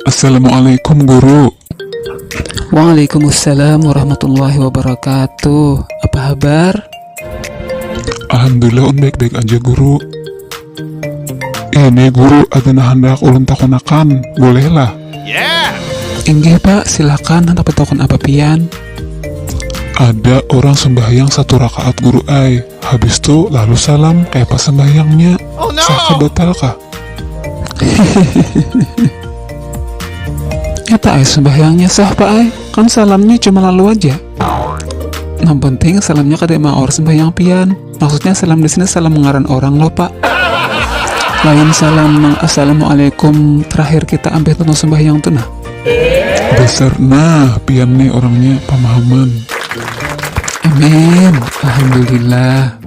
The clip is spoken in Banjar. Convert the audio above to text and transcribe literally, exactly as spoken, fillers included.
Assalamualaikum, Guru. Waalaikumsalam warahmatullahi wabarakatuh. Apa habar? Alhamdulillah, un baik-baik aja, Guru. Ini, Guru, ada nah handak ulun takunakan. Bolehlah? Inggih, Pak, silakan. Handak batakun apa pian? Ada orang sembahyang satu rakaat, Guru ai. Habis tu lalu salam, kayapa sembahyangnya? Sah kah, batal kah? Nyata ai sembahyangnya sah, Pak ai. Kan salamnya cuma lalu aja. Nang penting salamnya kada maor sembahyang pian. Maksudnya salam di sini salam ngaran orang loh, Pak. Lain salam nang assalamualaikum terakhir kita ambih tuntung sembahyang tu nah. Dasar nah, pian nih orangnya pamahaman. Amin. Alhamdulillah.